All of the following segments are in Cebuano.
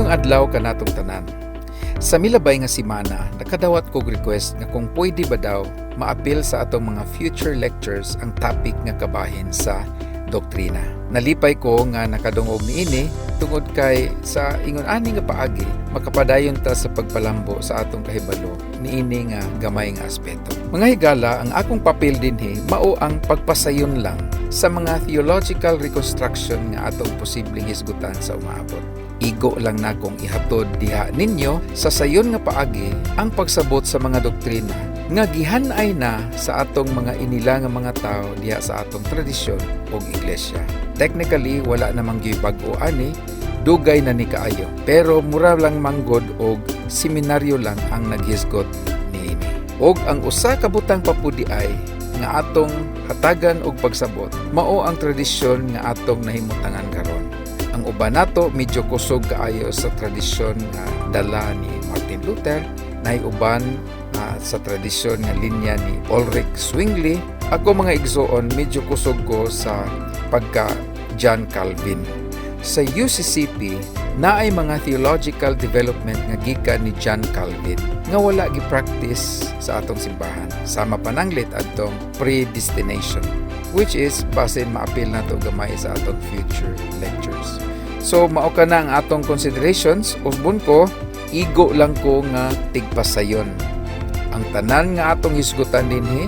Maayong adlaw kanatong tanan. Sa milabay nga simana, nakadawat kog request nga kung pwede ba daw maapil sa atong mga future lectures ang topic nga kabahin sa doktrina. Nalipay ko nga nakadungog niini tungod kay sa ingon ani nga paagi makapadayon ta sa pagpalambo sa atong kahibalo niini nga gamay nga aspeto. Mga higala, ang akong papel dinhi mao ang pagpasayon lang sa mga theological reconstruction nga atong posibleng hisgutan sa umaabot. Igo lang nakong ihatod diha ninyo sa sayon nga paagi ang pagsabot sa mga doktrina nga gihan-ay na sa atong mga inila nga mga tao diha sa atong tradisyon ug iglesia. Technically, wala namang gyud bag-o ani, dugay na ni kaayo. Pero mura lang manggod og seminaryo lang ang naghisgot niini. Og ang usa ka butang pa pud diay nga atong hatagan og pagsabot mao ang tradisyon nga atong nahimutangan karon. Ang uban nato medyo kusog kaayo sa tradisyon nga dala ni Martin Luther, naay uban sa tradisyon nga linya ni Ulrich Zwingli. Ako, mga igsoon, medyo kusog ko sa pagka John Calvin. Sa UCCP, naay mga theological development nga gikan ni John Calvin nga wala gi-practice sa atong simbahan. Sama pananglit adtong predestination, which is basin maapil nato gamay sa atong future lectures. So mao ka na ang atong considerations. Usbon ko, igo lang ko nga tigpasayon. Ang tanan nga atong hisgutan dinhi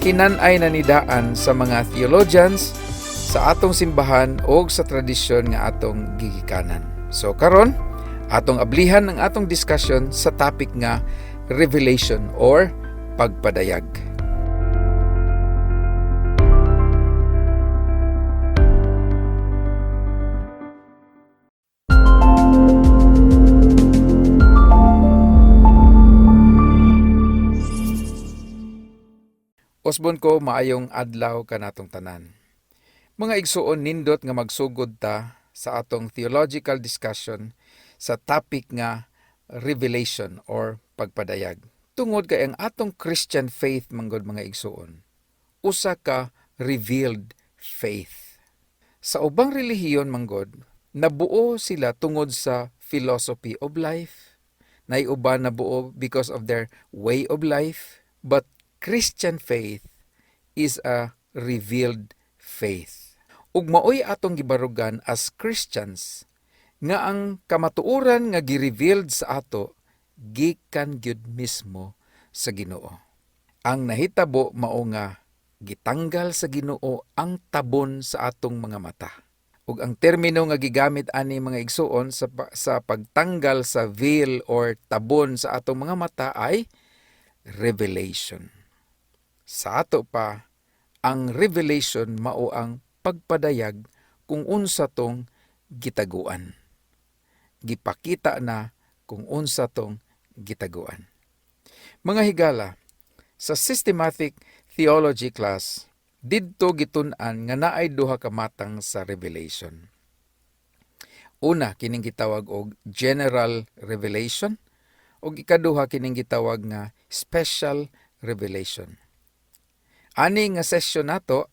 hinan-ay nanidaan sa mga theologians sa atong simbahan o sa tradisyon nga atong gigikanan. So karon, atong ablihan ang atong discussion sa topic nga revelation or pagpadayag. Usbon ko, maayong adlaw kanatong tanan. Mga igsuon, nindot nga magsugod ta sa atong theological discussion sa topic nga revelation or pagpadayag. Tungod kay ang atong Christian faith manggod, mga igsuon, usa ka revealed faith. Sa ubang relihiyon manggod, nabuo sila tungod sa philosophy of life. Naay uban nabuo because of their way of life, but Christian faith is a revealed faith. Ug maoy atong gibarugan as Christians nga ang kamatuoran nga gi-revealed sa ato gikan gyud mismo sa Ginoo. Ang nahitabo mao nga gitanggal sa Ginoo ang tabon sa atong mga mata. Ug ang termino nga gigamit ani, mga igsuon, sa pagtanggal sa veil or tabon sa atong mga mata ay revelation. Sa ato pa, ang revelation mao ang pagpadayag kung unsa tong gitaguan. Gipakita na kung unsa tong gitaguan. Mga higala, sa systematic theology class, didto gitun-an nga naay duha ka matang sa revelation. Una, kining gitawag og general revelation ug ikaduha, kining gitawag nga special revelation. Ani nga session nato,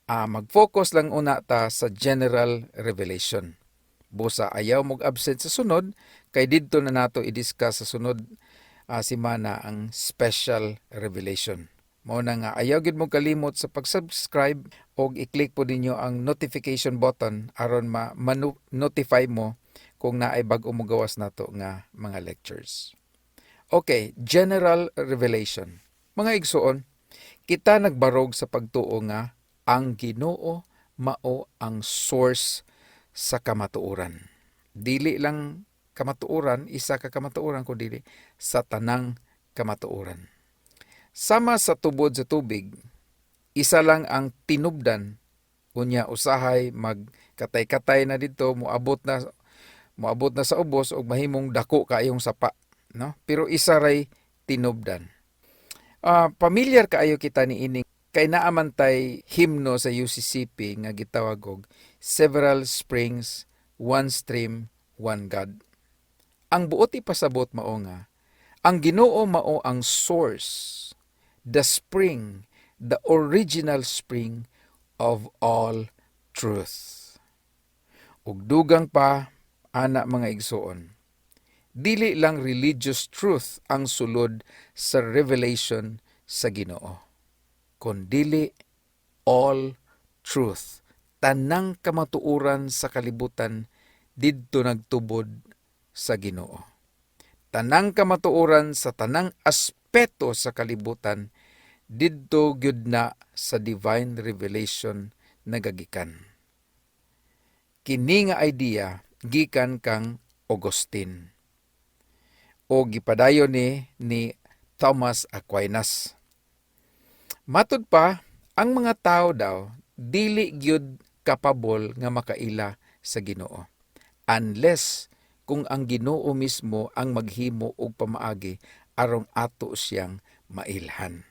mag-focus lang una ta sa general revelation. Busa ayaw mog absent sa sunod kay didto na nato i-discuss sa sunod simana ang special revelation. Mao na nga ayaw gid mo kalimot sa pag-subscribe og i-click po ninyo ang notification button aron ma-notify mo kung naay bag-o mo gawas nato nga mga lectures. Okay, general revelation. Mga igsuon, kita nagbarog sa pagtuo nga ang Ginoo mao ang source sa kamatuoran. Dili lang kamatuoran, isa ka kamatuoran, kundi sa tanang kamatuoran. Sama sa tubod sa tubig, isa lang ang tinubdan, unya usahay magkatay-katay na dito, moabot na sa ubos ug mahimong dako kaayong sapa, no? Pero isa ray tinubdan. Pamilyar kaayo kita niini kay naa man tay himno sa UCCP nga gitawag og "Several Springs, One Stream, One God". Ang buot ipasabot mao nga ang Ginoo mao ang source, the spring, the original spring of all truth. Ug dugang pa, Ana, mga igsuon, dili lang religious truth ang sulod sa revelation sa Ginoo, kundili all truth. Tanang kamatuoran sa kalibutan didto nagtubod sa Ginoo. Tanang kamatuoran sa tanang aspeto sa kalibutan didto gyud na sa divine revelation nagagikan. Kini nga idea gikan kang Augustine o gipadayon ni Thomas Aquinas. Matud pa, ang mga tao daw dili gyud kapabol nga makaila sa Ginoo unless kung ang Ginoo mismo ang maghimo og pamaagi aron ato siyang mailhan.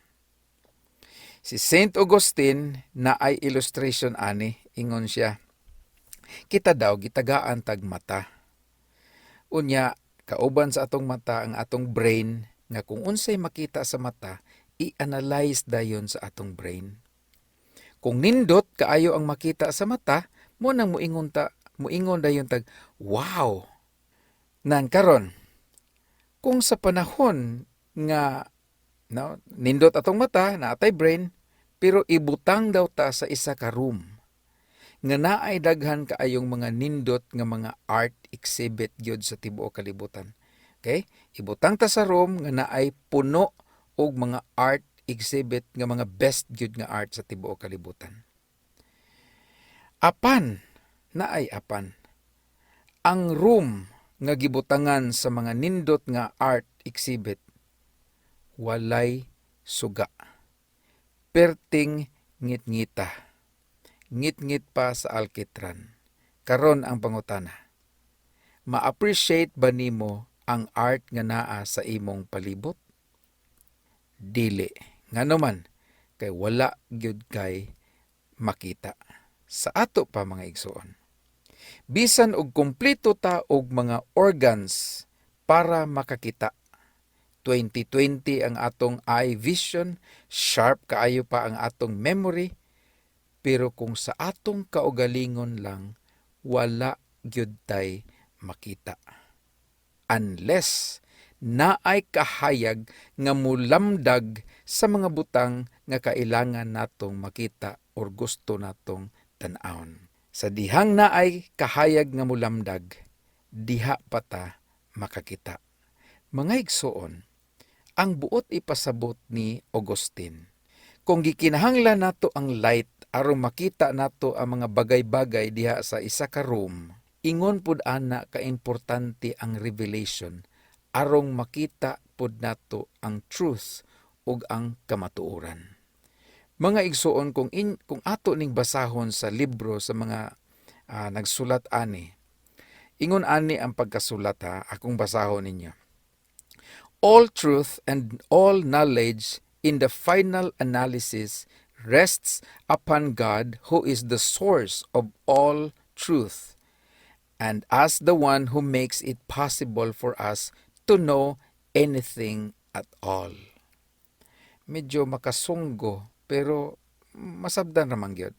Si Saint Augustine naay illustration ani. Ingon siya, kita daw gitagaan tag mata. Unya, kauban sa atong mata ang atong brain nga kung unsay makita sa mata, i-analyze dayon sa atong brain. Kung nindot kaayo ang makita sa mata, mo nang muingon ta, muingon dayon tag, "Wow!" Nan karon, kung sa panahon nga, no, nindot atong mata, naatay brain, pero ibutang daw ta sa isa ka room nga naay daghan kaayong mga nindot nga mga art exhibit gyud sa tibuok kalibutan. Okay? Ibutang ta sa room nga naay puno og mga art exhibit nga mga best gyud nga art sa tibuok kalibutan. Apan, naay apan. Ang room nga gibutangan sa mga nindot nga art exhibit walay suga. Perting ngit-ngita. Ngit-ngit pa sa alkitran. Karon ang pangutana. Ma-appreciate ba nimo ang art nga naa sa imong palibot? Dili. Ngano man, kay wala gyud kay makita. Sa ato pa, mga igsuon, bisan og kumpleto ta og mga organs para makakita. 2020 ang atong eye vision, sharp kaayo pa ang atong memory, pero kung sa atong kaugalingon lang, wala gyud tay makita. Unless naay kahayag nga mulamdag sa mga butang nga kailangan natong makita or gusto natong tan-awon. Sa dihang naay kahayag nga mulamdag, diha pa ta makakita. Mga igsuon, ang buot ipasabot ni Augustine, kung gikinahanglan nato ang light aron makita nato ang mga bagay-bagay diha sa isa ka room, ingon pud ana kaimportante ang revelation arong makita pud nato ang truth ug ang kamatuoran. Mga igsuon, kung ato ning basahon sa libro sa mga nagsulat ani, ingon ani ang pagkasulat ha, akong basahon ninyo. "All truth and all knowledge in the final analysis rests upon God, who is the source of all truth and as the one who makes it possible for us to know anything at all." Medyo makasunggo pero masabdan raman gyud.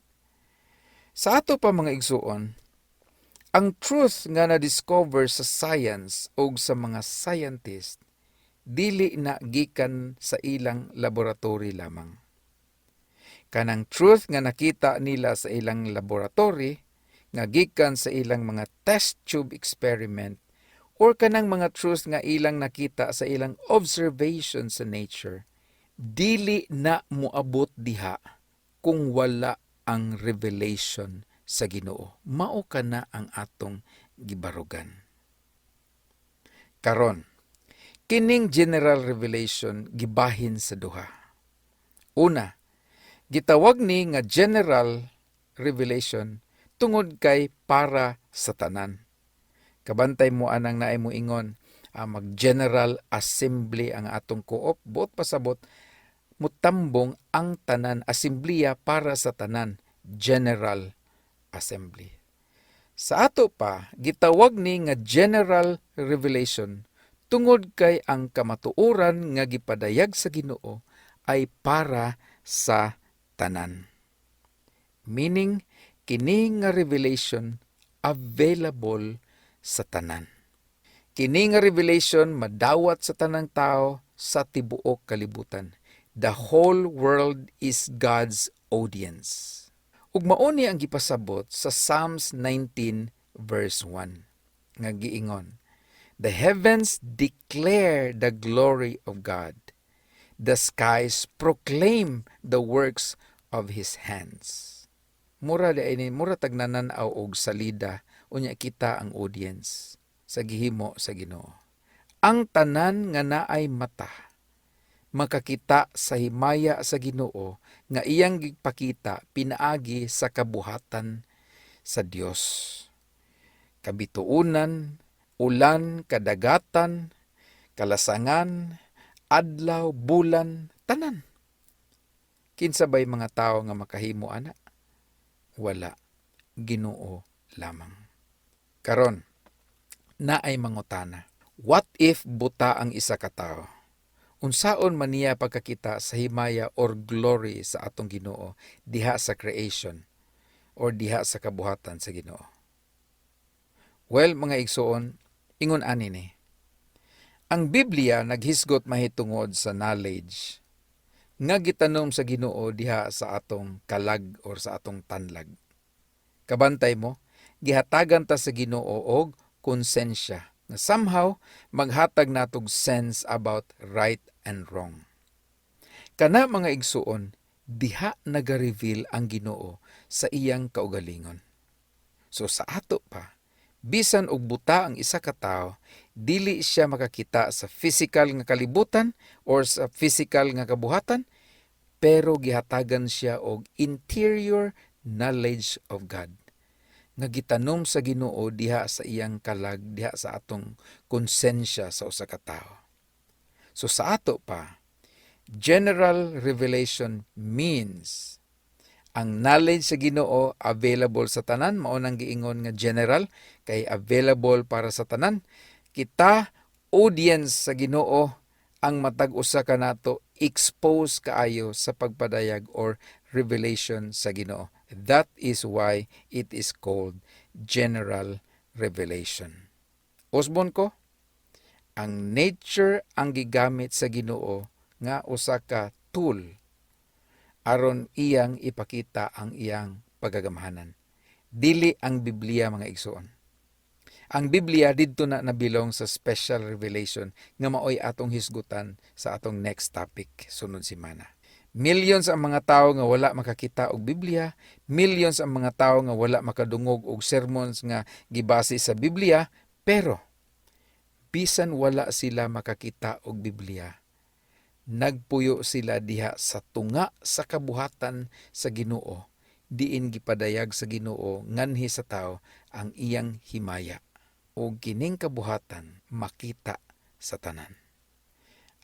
Sa ato pa, mga igsuon, ang truth nga na-discover sa science o sa mga scientist dili na gikan sa ilang laboratory lamang. Kanang truth nga nakita nila sa ilang laboratory nga gikan sa ilang mga test tube experiment or kanang mga truth nga ilang nakita sa ilang observation sa nature, dili na moabot diha kung wala ang revelation sa Ginoo. Mao kana ang atong gibarugan. Karon, kining general revelation gibahin sa duha. Una, gitawag ni nga general revelation tungod kay para sa tanan. Kabantay mo anang naay mo ingon, mag-general assembly ang atong co-op, buot pasabot mutambong ang tanan, asemblea para sa tanan, general assembly. Sa ato pa, gitawag ni nga general revelation tungod kay ang kamatuoran nga gipadayag sa Ginoo ay para sa tanan. Meaning, kini nga revelation available sa tanan. sa tanan. Kini nga revelation madawat sa tanang tao sa tibuok kalibutan. The whole world is God's audience. Ug mao ni ang gipasabot sa Psalms 19 verse 1 nga giingon, "The heavens declare the glory of God. The skies proclaim the works of His hands." Mura di ni, mura tag nanan-aw og salida, unya kita ang audience sa gihimo sa Ginoo. Ang tanan nga naay mata makakita sa himaya sa Ginoo nga iyang gipakita pinaagi sa kabuhatan sa Dios. Kabituonan, ulan, kadagatan, kalasangan, adlaw, bulan, tanan. Kinsa bay mga tawo nga makahimo ana? Wala. Ginoo lamang. Karon, naay mangutana. What if buta ang isa ka tawo? Unsaon man niya pagkakita sa himaya or glory sa atong Ginoo diha sa creation or diha sa kabuhatan sa Ginoo? Well, mga igsoon, ingon ani ni. Ang Biblia naghisgot mahitungod sa knowledge nga gitanom sa Ginoo diha sa atong kalag or sa atong tanlag. Kabantay mo, gihatagan ta sa Ginoo og konsensya nga somehow maghatag natog sense about right and wrong. Kana, mga igsuon, diha naga-reveal ang Ginoo sa iyang kaugalingon. So sa ato pa, bisan og buta ang isa ka tawo, dili siya makakita sa physical nga kalibutan or sa physical nga kabuhatan, pero gihatagan siya og interior knowledge of God nga gitanom sa Ginoo diha sa iyang kalag, diha sa atong konsensya sa usa ka tawo. So sa ato pa, general revelation means ang knowledge sa Ginoo available sa tanan. Mao nang giingon nga general kay available para sa tanan. Kita audience sa Ginoo. Ang matag usa kanato expose kaayo sa pagpadayag or revelation sa Ginoo. That is why it is called general revelation. Usbon ko, ang nature ang gigamit sa Ginoo nga usa ka tool aron iyang ipakita ang iyang pagagamhanan. Dili ang Biblia, mga igsoon. Ang Biblia didto na nabilong sa special revelation nga maoy atong hisgutan sa atong next topic sunod semana. Millions ang mga tawo nga wala makakita og Biblia, millions ang mga tawo nga wala makadungog og sermons nga gibase sa Biblia, pero bisan wala sila makakita og Biblia, nagpuyo sila diha sa tunga sa kabuhatan sa Ginoo, diin gipadayag sa Ginoo nganhi sa tawo ang iyang himaya. Ug kining kabuhatan makita sa tanan.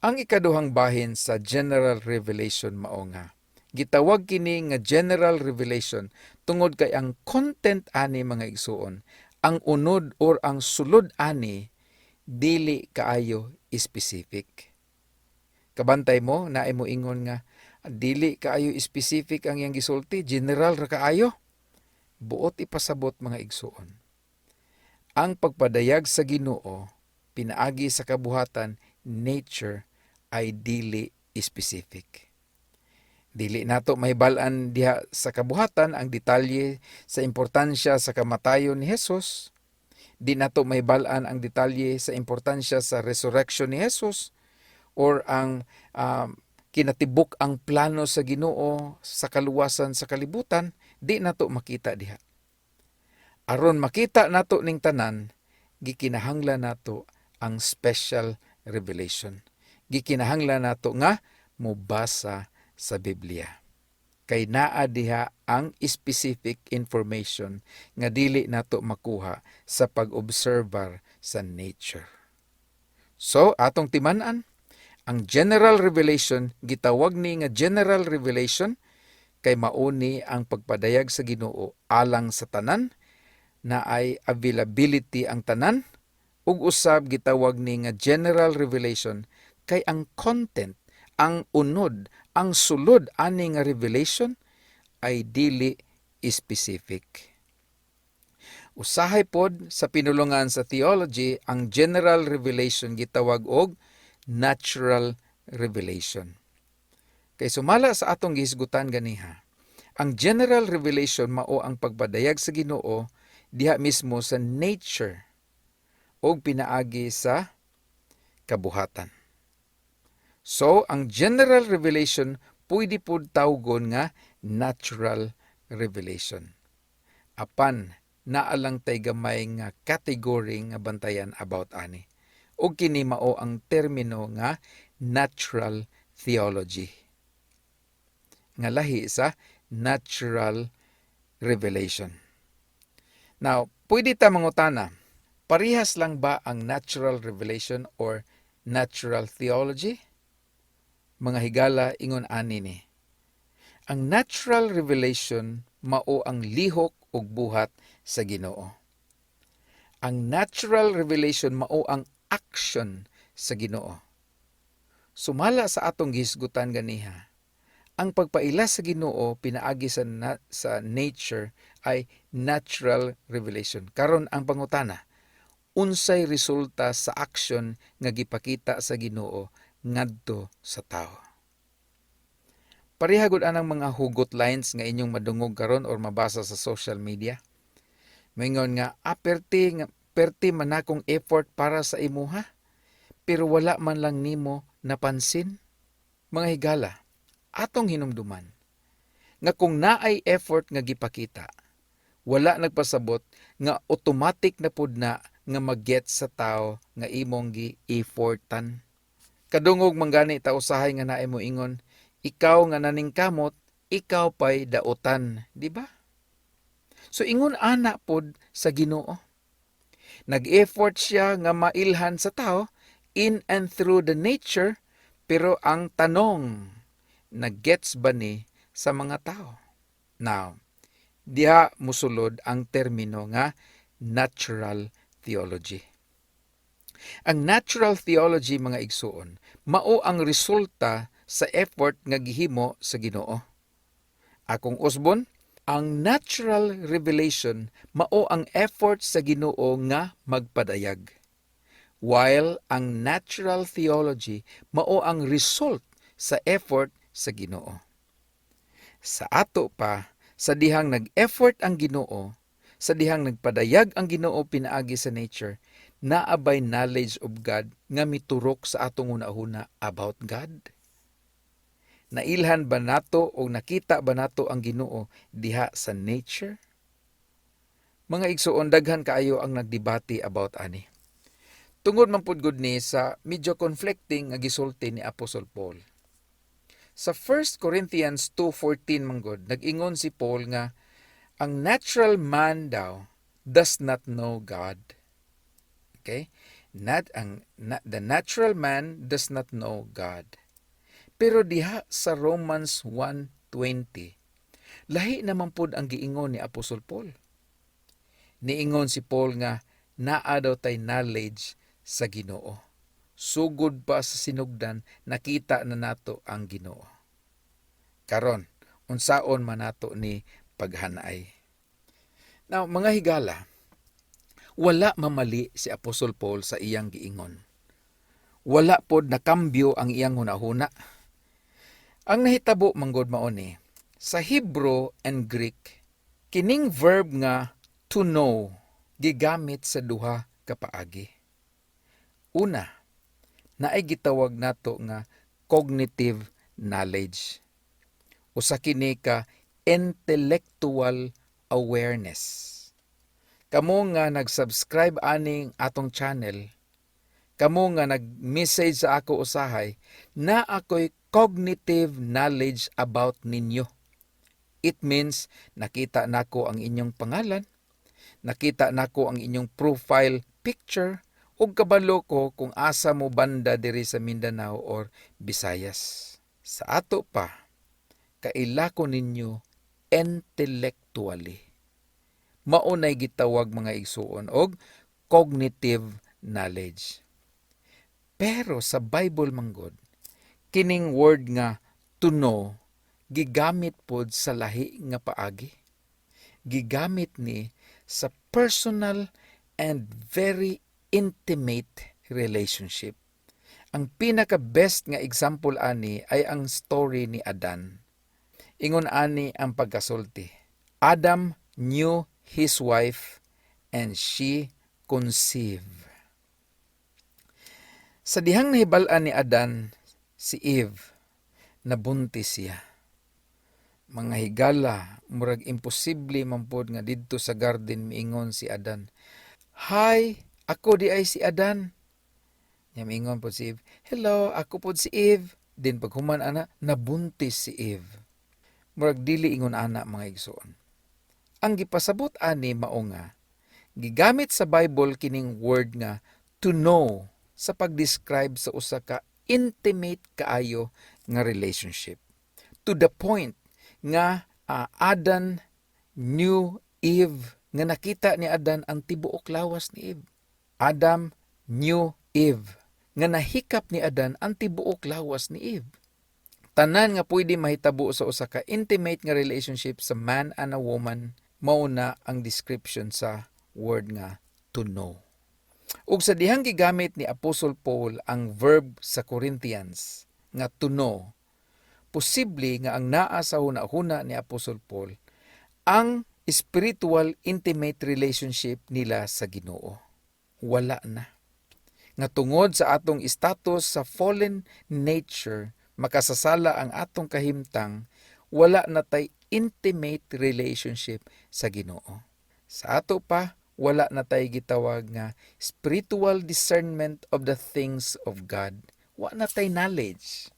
Ang ikaduhang bahin sa general revelation mao nga gitawag kini nga general revelation tungod kay ang content ani, mga igsuon, ang unod or ang sulod ani, dili kaayo specific. Kabantay mo, naay mo ingon nga dili kaayo specific ang iyang gisulti, general ra kaayo. Buot ipasabot, mga igsuon, ang pagpadayag sa Ginoo pinaagi sa kabuhatan, nature, ay dili specific. Dili nato mahibal-an diha sa kabuhatan ang detalye sa importansya sa kamatayon ni Jesus. Di nato mahibal-an ang detalye sa importansya sa resurrection ni Jesus or ang kinatibuk ang plano sa Ginoo sa kaluwasan sa kalibutan, di nato makita diha. Aron makita nato ning tanan, gikinahanglan nato ang special revelation. Gikinahanglan nato nga mobasa sa Biblia. Kay naa diha ang specific information nga dili nato makuha sa pag-obserbar sa nature. So, atong timan-an, ang general revelation, gitawag ni nga general revelation kay mauni ang pagpadayag sa Ginoo alang sa tanan, na ay availability ang tanan, ug usab gitawag ni nga general revelation kay ang content, ang unod, ang sulod ani nga revelation ay dili specific. Usahay pod sa pinulungan sa theology, ang general revelation gitawag og natural revelation. Kay sumala sa atong gihisgutan ganiha, ang general revelation mao ang pagpadayag sa Ginoo diha mismo sa nature og pinaagi sa kabuhatan. So, ang general revelation pwede pud tawgon nga natural revelation. Apan naa lang tay gamay nga category nga bantayan about ani. Og kini mao ang termino nga natural theology, nga lahi sa natural revelation. Now, pwede ta mangutana, parehas lang ba ang natural revelation or natural theology? Mga higala, ingon ani ni. Ang natural revelation mao ang lihok ug buhat sa Ginoo. Ang natural revelation mao ang action sa Ginoo. Sumala sa atong gihisgutan ganiha, ang pagpaila sa Ginoo pinaagi sa nature ay natural revelation. Karon ang pangutana, unsay resulta sa action nga gipakita sa Ginoo ngadto sa tawo? Pareha gud anang mga hugot lines nga inyong madungog karon or mabasa sa social media. Moingon nga, "Ah, perti, nga, perti man akong effort para sa imuha, pero wala man lang nimo napansin." Mga higala, atong hinumduman nga kung naay effort nga gipakita, wala nagpasabot nga automatic na pud na nga mag-get sa tao nga imong gi-effortan. Kadungog man gani ta usahay nga naay moingon, "Ikaw nga naningkamot, ikaw pa'y dautan," di ba? So ingon ana pod sa Ginoo. Nag-effort siya nga mailhan sa tao in and through the nature, pero ang tanong, nag-gets ba ni sa mga tao? Now, diha musulod ang termino nga natural theology. Ang natural theology, mga igsuon, mao ang resulta sa effort nga gihimo sa Ginoo. Akong usbon, ang natural revelation mao ang effort sa Ginoo nga magpadayag. While ang natural theology mao ang result sa effort sa Ginoo. Sa ato pa, sa dihang nag-effort ang Ginoo, sa dihang nagpadayag ang Ginoo pinaagi sa nature, naa bay knowledge of God nga miturok sa atong hunahuna about God? Nailhan ba nato o nakita ba nato ang Ginoo diha sa nature? Mga igsuon, daghan kaayo ang nagdebate about ani. Tungod man pud gud ni sa medyo conflicting nga gisulti ni Apostle Paul. Sa 1 Corinthians 2:14 manggod, nag-ingon si Paul nga ang natural man daw does not know God. Okay? Not ang na, the natural man does not know God. Pero diha sa Romans 1:20, lahi naman pud ang giingon ni Apostle Paul. Niingon si Paul nga naa daw tay knowledge sa Ginoo. Sugod pa sa sinugdan, nakita na nato ang Ginoo. Karon, unsaon man nato ni paghanay? Now, mga higala, wala mamali si Apostle Paul sa iyang giingon. Wala pod nakambyo ang iyang hunahuna. Ang nahitabo manggod mao ni, sa Hebrew and Greek, kining verb nga "to know" gigamit sa duha ka paagi. Una, naay gitawag nato nga cognitive knowledge. Usa kini ka intellectual awareness. Kamo nga nag-subscribe aning atong channel, kamo nga nag-message sa ako usahay, naa ako'y cognitive knowledge about ninyo. It means nakita nako ang inyong pangalan, nakita nako ang inyong profile picture, ug kabalo ko kung asa mo banda diri sa Mindanao or Visayas. Sa ato pa, kaila ko ninyo intellectually. Mao nay gitawag, mga igsuon, og cognitive knowledge. Pero sa Bible manggod, kining word nga "to know" gigamit pod sa lahi nga paagi. Gigamit ni sa sa personal and very intimate relationship. Ang pinaka best nga example ani ay ang story ni Adan. Ingon ani ang pagkasulti. Adam knew his wife and she conceived. Sa dihang nahibal-an ni Adan si Eve, nabuntis siya. Mga higala, murag imposible man pod nga didto sa garden miingon si Adan, "Hi, ako diay si Adan." Nya miingon pod si Eve, "Hello, ako pod si Eve." Din paghuman ana, nabuntis si Eve. Murag dili ingon ana, mga igsoon. Ang gipasabot ani mao nga gigamit sa Bible kining word nga "to know" sa pag-describe sa usa ka intimate kaayo nga relationship. To the point nga Adan knew Eve, nga nakita ni Adan ang tibuok lawas ni Eve. Adam knew Eve, nga nahikap ni Adan ang tibuok lawas ni Eve. Tanan nga pwede mahitabo sa usa ka intimate nga relationship sa man and a woman, mao na ang description sa word nga "to know". Ug sa dihang gigamit ni Apostle Paul ang verb sa Corinthians nga "to know", posible nga ang naa sa huna-huna ni Apostle Paul ang spiritual intimate relationship nila sa Ginoo. Wala na. Nga tungod sa atong status sa fallen nature, makasasala ang atong kahimtang, wala na tay intimate relationship sa Ginoo. Sa ato pa, wala na tay gitawag nga spiritual discernment of the things of God. Wa na tay knowledge.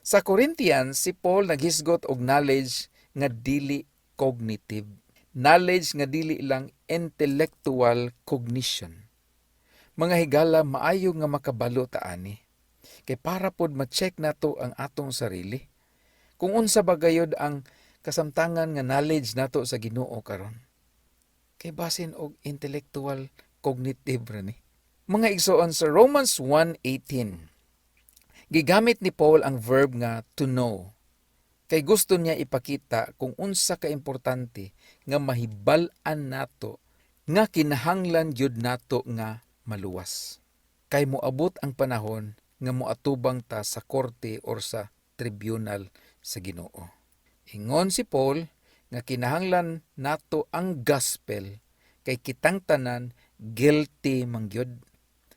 Sa Corinthians, si Paul naghisgot og knowledge nga dili cognitive. Knowledge nga dili lang intellectual cognition. Mga higala, maayo nga makabalo ta ani. Kay para pod ma-check nato ang atong sarili. Kung unsa ba gayod ang kasamtangan nga knowledge nato sa Ginoo karon. Kay basin og intellectual cognitive ra ni. Mga igsoon, sa Romans 1:18, gigamit ni Paul ang verb nga "to know". Kay gusto niya ipakita kung unsa ka importante nga mahibal-an nato nga kinahanglan gyud nato nga maluwas. Kay moabot ang panahon nga moatubang ta sa korte or sa tribunal sa Ginoo. Ingon si Paul nga kinahanglan nato ang gospel kay kitang tanan guilty man gyud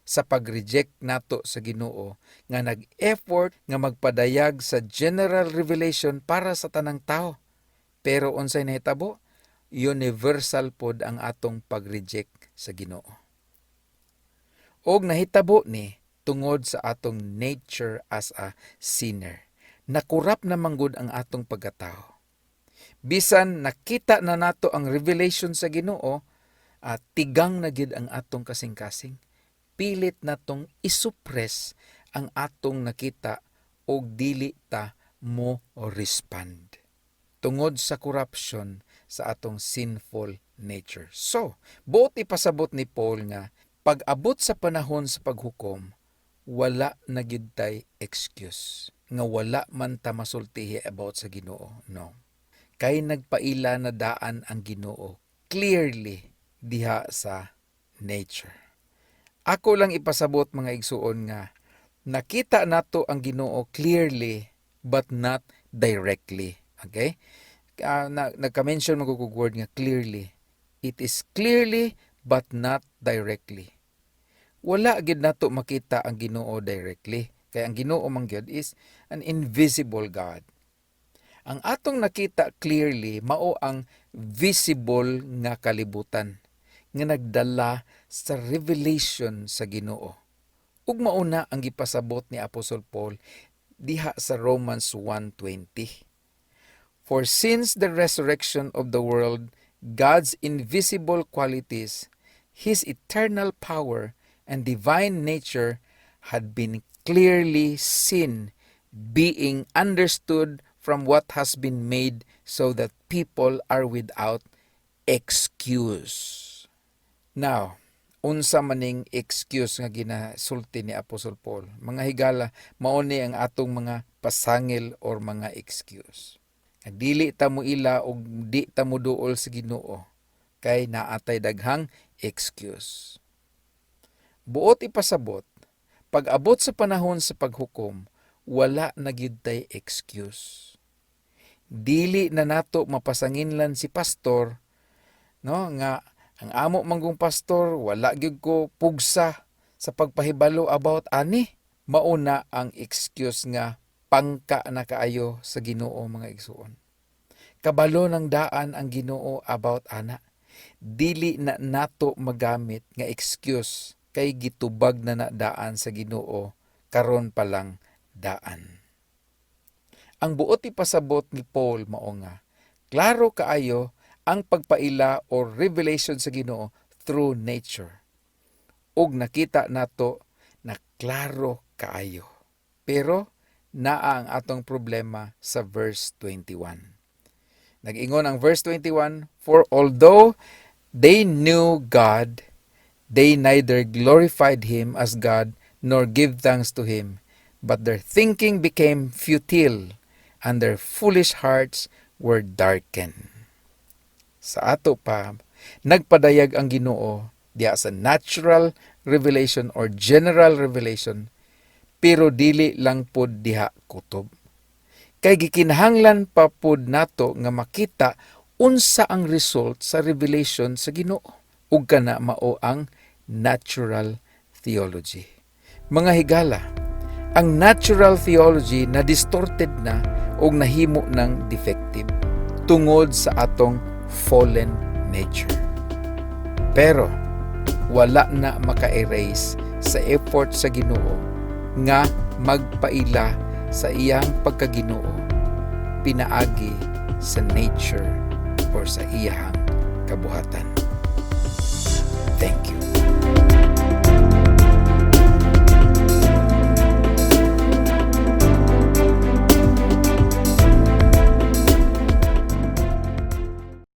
sa pag-reject nato sa Ginoo nga nag-effort nga magpadayag sa general revelation para sa tanang tao. Pero unsay nahitabo? Universal pod ang atong pag-reject sa Ginoo. Og nahitabo ni tungod sa atong nature as a sinner. Na-corrupt na manggod ang atong pagkatao. Bisan nakita na nato ang revelation sa Ginoo, at tigang na gid ang atong kasing-kasing. Pilit natong isuppress ang atong nakita og dili ta mo respond tungod sa corruption sa atong sinful nature. So, buot ipasabot ni Paul nga pag-abot sa panahon sa paghukom, wala na gid tay excuse nga wala man ta masultihi about sa Ginoo. No. Kay nagpaila na daan ang Ginoo clearly diha sa nature. Ako lang ipasabot, mga igsuon, nga nakita nato ang Ginoo clearly but not directly. Okay? Na, nagka-mention man ko word nga "clearly". It is clearly but not directly. Wala gid nato makita ang Ginoo directly. Kay ang Ginoo man gyud is an invisible God. Ang atong nakita clearly mao ang visible nga kalibutan nga nagdala sa revelation sa Ginoo. Ug mao na ang gipasabot ni Apostle Paul diha sa Romans 1:20. For since the resurrection of the world, God's invisible qualities, His eternal power and divine nature had been clearly seen, being understood from what has been made, so that people are without excuse. Now, unsa maning excuse nga ginasulti ni Apostle Paul? Mga higala, mao ni ang atong mga pasangil or mga excuse. Nga dili ta mo ila og di ta mo duol sa Ginoo. Kay naa tay daghang excuse. Buot ipasabot, pag abot sa panahon sa paghukom, wala na gyud tay excuse. Dili na nato mapasanginlan si pastor, no, nga ang amo manggong pastor, wala gyud ko pugsa sa pagpahibalo about ani. Mauna ang excuse nga pangka na kaayo sa Ginoo, mga igsuon. Kabalo ng daan ang Ginoo about ana. Dili na nato magamit nga excuse kay gitubag na na daan sa Ginoo karon pa lang daan. Ang buot ipasabot ni Paul mao nga klaro kaayo ang pagpaila or revelation sa Ginoo through nature. Ug nakita nato na klaro kaayo. Pero naa ang atong problema sa verse 21. Nag-ingon ang verse 21, "For although they knew God, they neither glorified Him as God nor give thanks to Him, but their thinking became futile, and their foolish hearts were darkened." Sa ato pa, nagpadayag ang Ginoo diha sa natural revelation or general revelation, pero dili lang pod diha kutob. Kay gikinahanglan pa pod nato nga makita unsa ang result sa revelation sa Ginoo. Ug kana mao ang natural theology. Mga higala, ang natural theology na distorted na ug nahimo ng defective tungod sa atong fallen nature. Pero wala na maka-erase sa effort sa Ginoo nga magpaila sa iyang pagkaginoo pinaagi sa nature or sa iyahang kabuhatan.